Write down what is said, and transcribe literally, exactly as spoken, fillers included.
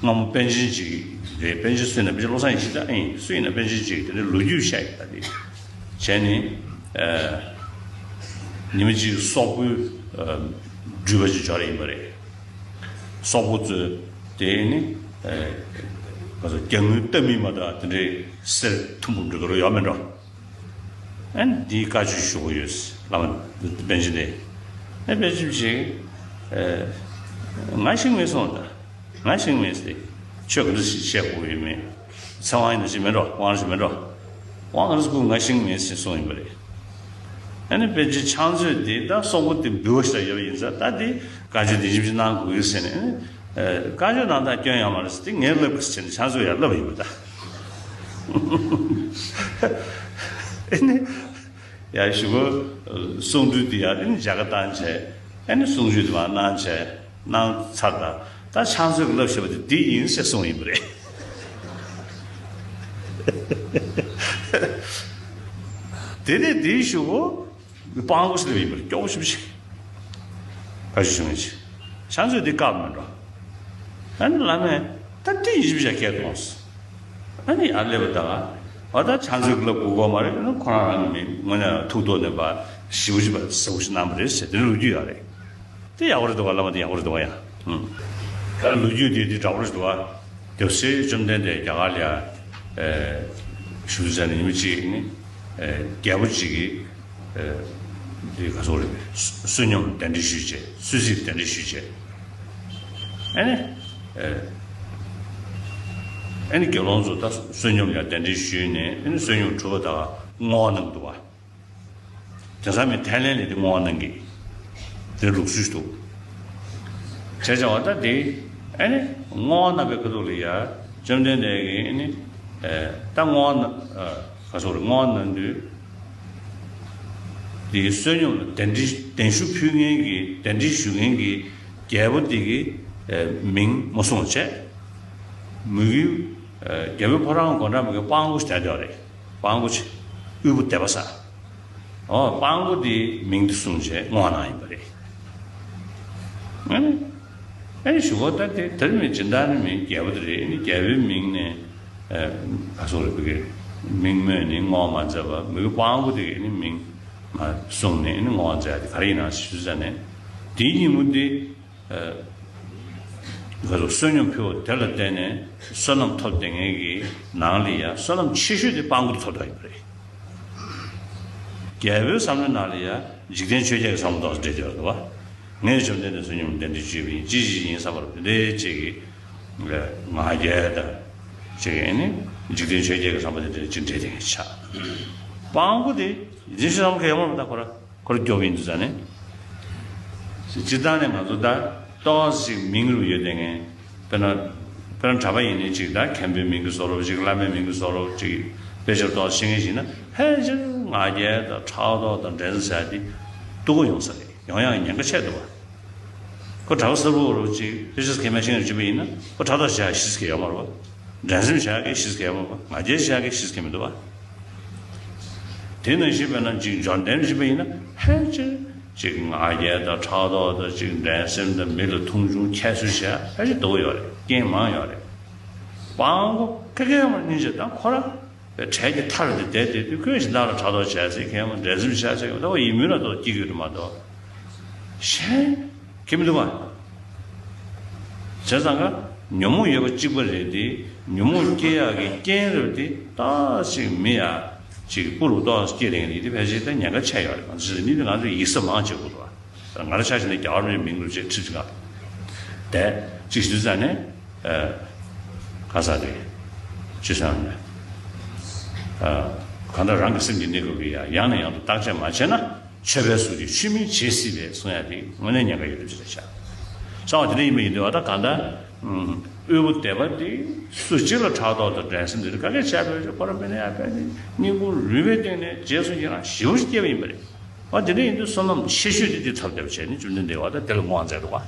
སྔ་མོ་པཎ་ཆེན་ཅིག་རེད། པཎ་ཆེན་སུ་ཡིན་ན། པཎ་ཆེན་བློ་བཟང་ཡེ་ཤེས་ད་ཨེ་ཡིན། སུ་ཡིན་ན་པཎ་ཆེན་ཅིག་དེ་འདྲའི་ལོ་རྒྱུས་བཤད་ཡོད་ད། དེ་བྱས་ནས་ཨ་ཉི་མ་གཅིག་སོག་པོའི་ཨ་འགྲུལ་པ་ཅིག་འབྱོར་ཡིན་པ་རེད། སོག་པོ་ཚོས་དེ་ནི་ཨ་ག་ཚོད་རྒྱ་དངུལ་སྟབས་མི་མ་འདྲ་དེ་འདྲའི་གསེར་ཐུམ་བུ་འགྲོ་གི་རོ་ཡོད་མེད་འགྲོ། ཨ་ནི་འདིའི་བཀའ་ཆོས་ཞུ་གི་ཡོད། བླ་མ་པཎ་ཆེན་དེ། ཨ་པཎ་ཆེན་ཅིག་ཨ་ང་ཤེས་མེད་སོང་ད། ང་ཤེས་མེད་ཟེར། ཆོས་ག་འདྲ་ཞིག་བཤད་དགོས་ཡོད་མེད། ཚེ་དབང་ཡིན་ན་ཞིག་མེད་འགྲོ། དབང་ཞིག་མེད་འགྲོ། དབང་ག་འདྲ་ཞིག་ཁུག་ང་ཤེས་མེད་ཟེར་གསུངས་ཡིན་པ་རེད། ཨ་ནི་པཎ་ཆེན་ཕྱག་མཛོད་དེ་ད་སོག་པོ་དེ་འབུལ་བ་ཞིག་ཡོད་པ་ཡིན་ཙང་ད་དེ་བཀའ་ཆོས་དེ་བཞིན་ཅིག་གནང་དགོས་ཟེར་ནས། ཨ་ནི་བཀའ་ཆོས་གནང་སྟངས་སྐྱོན་ཡོད་མ་རེད་ཟེར་དེ་ངས་ལབ་གི་ཟེར་ནས་ཕྱག་མཛོད་ཡར་ལབ་ཡིན་པ་ད། ཨ་ནི། ཡ་ཞུ་གོ། གསུང་སྤྲུལ་འདི་ཡ་ཨ་ནི་མཇལ་ཁ་བཏང་བྱས། ཨ་ནི་གསུང་ཆོས་འདི་མར་གནང་བྱས། གནང་ཚར་ད། ད་ཕྱག་མཛོད་ཀྱི་ལབ་བཞག་པ་དེ་འདི་ཡིན་ཟེར་གསུངས་ཡིན་པ་རེད། དེ་ནས་འདི་ཞུ་གོ། སྤྲང་པོ་ཞིག་སླེབས་ཡིན་པ་རེད། སྐྱོ་པོ་ཞེ་པོ་ཞིག་བཀའ་ཆོས་ཞུ་མཁན་ཅིག་ཕྱག་མཛོད་འདི་བཀག་མི་འགྲོ། ཨ་ནི་བླ་མས་ད་འདི་ཡིན་ཞེ་པོ་ཞིག་སྐད་གཏོང་ཟེར། ཨ་ནི་ཡར་སླེབས་པ་དང་། འོ་ད་ཕྱག་མཛོད་ཀྱི་ལབ་དགོས་ཀྱི་མ་རེད། ཨ་ནི་ཁོ་རང་རང་གི་མིང་དངོས་གནས་ཐུགས་ཐོག་ནས་པ་ཞེ་པོ་ཞིག་པ་ཟབ་པོ་ཞིག་གནང་བ་རེད་ཟེར་དེ་ལོ་རྒྱུས་ཡོད་རེད། དེ་ཡག་པོ་རེད་འདུག་ག་བླ་མ་དེ་ཡག་པོ་རེད་འདུག་ག་ཡ། ཨུམ། ད་ལོ་རྒྱུས་དེ་དེ་འདྲ་པོ་རེད་འདུག་ག་དེ་སྲས་བཅོམ་ལྡན་འདས་རྒྱ་གར་ལ་ཡ། ཨེ། བཞུགས་ས་ནས་ཉི་མ་གཅིག་ནི། ཨེ། རྒྱལ་པོ་གཅིག་གིས། ཨེ། དེ་ག་ཚོད་རེད། བསོད་སྙོམས་གདན་འདྲེན་ཞུས་བྱས། གསོལ་ཚིགས་གདན་འདྲེན་ཞུས་བྱས། ཨ་ནི། ཨེ། ཨ་ནི་དགེ་སློང་ཚོ་ད་བསོད་སྙོམས་ཡ་གདན་འདྲེན་ཞུས་ནས། ཨ་ནི་བསོད་སྙོམས་གྲུབ་པ་དང་བསྔོ་བ་གནང་འདུག་བ། དེང་སང་མི་ཐའི་ལེན་ལ་དེ་བསྔོ་བ་གནང་གི། དེ་ལུགས་སྲོལ་ཞིག་འདུག་བྱས་བྱས་པ་ད་དེ། ཨ་ནི་བསྔོ་བ་གནང་པའི་ཁ་ཐུག་ལ་ཡ། བཅོམ་ལྡན་འདས་ཀྱིས་ཨ་ནི། ཨེ། ད་བསྔོ་བ་གནང་། ཨ། ག་ཚོད་རེད། བསྔོ་བ་གནང་དུས། དེ་བསོད་སྙོམས་ལ་གདན་འདྲེན། གདན་ཞུ་ཕུལ་མཁན་གྱི། གདན་འདྲེན་ཞུ་མཁན་གྱི་རྒྱལ་པོ་དེ་གི། ཨེ། མིང་མ་གསུངས་བྱས། མོ་གི། ཨེ། རྒྱལ་པོའི་ཕོ་བྲང་སྒོ་འགྲམ་གྱི་སྤྲང་པོ་ཞིག་བསྡད་ཡོད་རེད། སྤྲང་པོ་ཅིག་དབུལ་པོ་དད་པ་ཟ། ཨོ། སྤྲང་པོ་དེའི་མིང་དེ་གསུངས་བྱས་བསྔོ་བ་གནང་ཡིན་པ་རེད། ཨ་ནི། ཨ་ནི་ཞུ་གོ་ད་དེ་དེར་མི་སྦྱིན་བདག་ནི་མི་རྒྱལ་པོ་དེ་རེད། ཨ་ནི་རྒྱལ་པོའི་མིང་ནས། ཨ། ག་ཚོད་རེད། བུ་གའི་མིང་སྨོས་ནས་བསྔོ་བ་མ་མཛད་པ། མོ་གི་སྤྲང་པོ་དེ་གི་ཨ་ནི་མིང་མ་གསུངས་ནས་ཨ་ནི་བསྔོ་བ་མཛད་ཡ་དེ་ག་རེ་ཡིན་ན་ཞུ་ས་ནས། དེའི་ཉིན་མོ་དེ། ཨ། ག་ཚོད། བསོད་སྙོམས་ཕུལ་བ་དེ་ལ་བརྟེན་ནས་བསོད་ནམས་ཐོབ་བསྡད་མཁན་གྱི་ནང་ལ་ཡ་བསོད་ནམས་ཆེ་ཤོས་དེ་སྤྲང་པོ་དེ་ཐོབ་བསྡད་ཡོད་པ་རེད། རྒྱལ་པོའི་བསམ་བློའི་ནང་ལ་ཡ་འཇིག་རྟེན་ཆོས་བརྒྱད་ཀྱི་བསམ་བློ་ཏོག་ཙམ་འདྲེས་བསྡད་ཡོད་རེད་པ། ངས་བཅོམ་ལྡན་འདས་བསོད་སྙོམས་གདན་འདྲེན་ཞུས་པ་ཡིན། ཅི་ཞིག་ཡིན་བསམ་པ་རེད། དེ་འདྲའི་ཅིག་གི་ང་རྒྱལ་དང་། ཅིག་ཨ་ནི་འཇིག་རྟེན་ཆོས་བརྒྱད་ཀྱི་བསམ་པ་དེ་འདྲ་ཅིག་འདྲེས་བསྡད་མཁན་ཆགས། སྤྲང་པོ་དེ་ཡིན་ཞེས་བསམ་མཁན་ཡོད་མ་རེད་ད་ཁོ་ར། ཁོ་ར་སྐྱོ་པོ་ཡིན་དུས་ཙང་ནས། སྤྱིར་བཏང་ནས་ང་ཚོ་ད་ཏོག་ཙམ་ཅིག་མིང་རུ་ཡོད་བསྡད་མཁན། དཔེར་ན། དཔེར་ན་གྲྭ་པ་ཡིན་ནའི་ཅིག་ད་མཁན་པོའི་མིང་གི་བཟོ་འདྲ་པོ་ཅིག་བླ་མའི་མིང་གི་བཟོ་འདྲ་པོ་ཅིག་དཔེ་ཆ་ཏོག་ཙམ་ཤེས་མཁན་ཞིག་ཡིན་ན། ཕལ་ཆེར་ང་རྒྱལ་དང་ཕྲག་དོག་དང་འགྲན་ཟླ་ཟེར་ཡ་དེ་སྡུག་པོ་ཡོང་ས་རེད། ཡོང་ཡག་ཉེན་ཁ་ཆེ་འདུག་བ། ཁོ་གྲྭ་པ་གསར་པ་འདྲ་པོ་ཅིག་དཔེ་ཆ་ཁས་མ་ཤེས་མཁན་ཅིག་ཡིན་ན། ཁོ་ཕྲག་དོག་བྱེད་ཡག་གཞི་རྩ་གང་ཡང་ཡོད་མ་རེད་བ། འགྲན་སེམས་བྱེད་ཡག་གི་གཞི་རྩ་གང་ཡང་ཡོད་མ་རེད་བ། ང་རྒྱལ་བྱེད་ཡག་གི་གཞི་རྩ་གང་ཡང་མི་འདུག་བ། དེ་ནང་བཞིན་དཔེར་ན་ཅིག་འབྱོར་ལྡན་ཅིག་ཡིན་ན། ཕལ་ཆེར་ཅིག་ང་རྒྱལ་དང་ཕྲག་དོག་དང་ཅིག་འགྲན་སེམས་དང་མི་ལ་མཐོང་ཆུང་ཁྱད་གསོད་བྱེད་ཡག་ཕལ་ཆེར་སྡུག་པོ་ཡོད་རེད། རྐྱེན་མང་ཡོད་རེད། སྤྲང་པོ་ཁ་ཁ་ཡོད་མ་རེད། སྙིང་རྗེ་དང་ཁོ་རང་གྲལ་གྱི་མཐའ་རུ་དེ་བསྡད་དེ་དུས། ཁོས་གཞན་དག་ལ་ཕྲག་དོག་བྱས་ཚེ་གང་ཡང་མ། འགྲན་སེམས་བྱས་ཚེ་གང་ཡང་མ། ད་ཁོ་ཡིད་སྨོན་ར་ཏོག་སྐྱེ་གི་ཡོད་མ་གཏོགས་གཞན་གང་ཡང་མི་འདུག་བ། བྱས་ཙང་ཀ་ཉོན་མོངས་ཡོད་པ་གཅིག་པ་རེད་དེ། ཉོན་མོངས་སྐྱེ་ཡག་གི་རྐྱེན་རེད་དེ། ཏོག་ཙམ་མི་ཡ་ཅིག་སྤུ་རུ་ཏོག་ཙམ་སྐྱེ་རན་དེ་དེ་ཕལ་ཆེར་ད་ཉེན་ཁ་ཆེ་ཡོད་རེད། ང་ཚོ་ནི་ང་ཚོ་ཡིག་ཚད་མང་ཆེ་དགོས་འདུག་བ། ང་རང་ཆ་བཞག་ན་རྒྱ་གར་མིའི་མིང་རུ་བྱས་ཁྲིད་ཅིག་ག་དེ་ཅིག་ཞུ་ཙང་ནས། ཨ། ག་ས་རེད། ཅི་ཙང་ནས། ཨ། གང་ལྟར་རང་གི་སེམས་ཀྱི་གནས་སྐབས་ཀྱི་ཡ་ཡང་ནས་ཡང་དུ་བརྟག་དཔྱད་མ་བྱས་ན། ཆོས་པའི་གཟུགས་ཀྱིས་ཆོས་མིན་བྱེད་སྲིད་པས་གསུང་ཡ་དེ་དངོས་གནས་ཉེན་ཁ་ཡོད་དུས་ཅི་རེད་ཤག་གསང་བ་དེ་འདྲ་ཡིན་པ་ཡིན་དུས། ཨ། ད་གང་ལྟར། ཨུམ། དབུལ་པོ་དད་པ་དེ་སུ་གཅིག་ལ་ཕྲག་དོག་དང་འགྲན་སེམས་དེ་འདྲ་ག་གེ་བྱས་པ་རེད། ཁོ་རང་དཔེར་ན་ཡ་དཔེ་ནི་སྙིང་ཁུང་རུས་པའི་གཏིང་ནས་རྗེས་སུ་ཡི་རང་ཞེ་པོ་ཞིག་སྐྱེས་པ་ཡིན་པ་རེད། ཨ། དེ་འདྲ་ཡིན་དུས་བསོད་ནམས་ཆེ་ཤོས་དེ་དེ་ཐོབ་བསྡད་པ་བྱས་ནས་བཅོམ་ལྡན་འདས་ཀྱིས་ད་དེ་ལ་བསྔོ་བ་མཛད་འདུག་ག